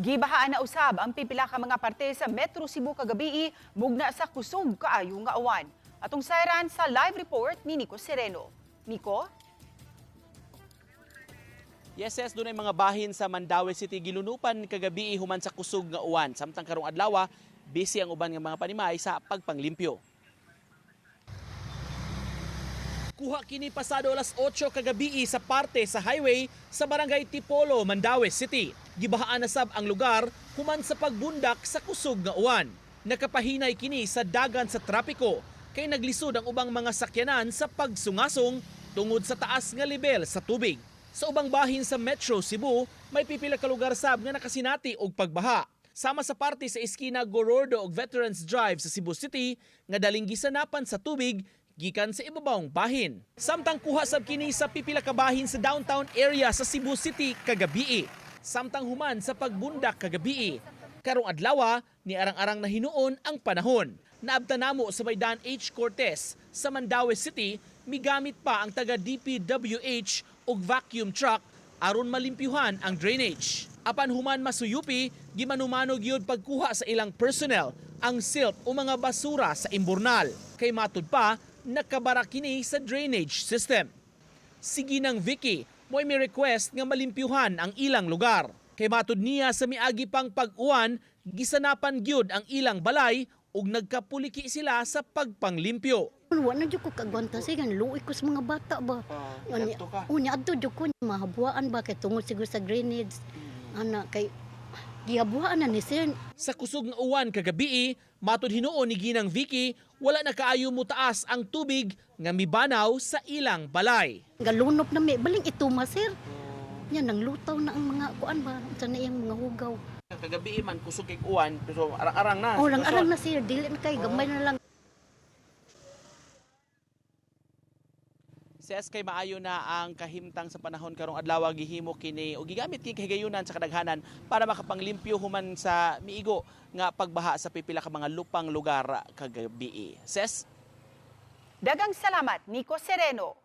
Gibahaan na usab ang pipila ka mga parte sa Metro Cebu kagabii mugna sa kusog kaayo nga uwan. Atong sayran sa live report ni Nico Sereno. Nico? Yes, dunay mga bahin sa Mandaue City gilunupan kagabi human sa kusog nga uwan. Samtang karong adlaw, busy ang uban nga mga panimay sa pagpanglimpyo. Kuha kini pasado alas 8 kagabi sa parte sa highway sa Barangay Tipolo, Mandaue City. Gibahaan na sab ang lugar human sa pagbundak sa kusog nga uwan. Nakapahinay kini sa dagan sa trapiko kay naglisod ang ubang mga sakyanan sa pagsungasong tungod sa taas nga lebel sa tubig. Sa ubang bahin sa Metro Cebu, may pipila ka lugar sab nga nakasinati og pagbaha. Sama sa parte sa eskina Gorordo og Veterans Drive sa Cebu City nga daling gisanapan sa tubig gikan sa ibabawng bahin. Samtang kuha sab kini sa pipila ka bahin sa downtown area sa Cebu City kagabii. Samtang human sa pagbundak kagabii. Karong adlaw ni arang-arang na hinuon ang panahon. Naabtan namo sa may Dan H. Cortez sa Mandaue City, migamit pa ang taga DPWH og vacuum truck aron malimpyuhan ang drainage. Apan human masuyupi, gimanumano gyud pagkuha sa ilang personnel ang silt o mga basura sa imburnal. Kay matud pa, nakabara kini sa drainage system. Si Ginang Vicky mo'y may request nga malimpyuhan ang ilang lugar. Kay matud niya sa miagi pang pag-uwan, gisanapan gyud ang ilang balay ug nagkapuliki sila sa pagpanglimpyo. Wa na jud ko kagwanta sa gan luoy ko sa mga bata ba. Unya, unya adto jud ko mahabuan ba kay tungod siguro sa grenades. Ana kay gihabuan na ni sir. Sa kusog nga uwan kagabii, matud hinuon ni Ginang Vicky, wala na kaayo mutaas ang tubig nga mibanaw sa ilang balay. Galunop na mi baling ituma, sir. Nya nang lutaw na ang mga kuan ba unsa na iyang mga hugaw. Kagabii man kusog kay uwan, pero arang-arang na. O lang arang na, sir, dili na kay gamay na lang. Si SK, maayo na ang kahimtang sa panahon karong adlaw, gihimo kini o gigamit kini kahigayunan sa kadaghanan para makapanglimpyo human sa miigo nga pagbaha sa pipila ka mga lupang lugar kagabii. Ses. Dagang salamat, Nico Sereno.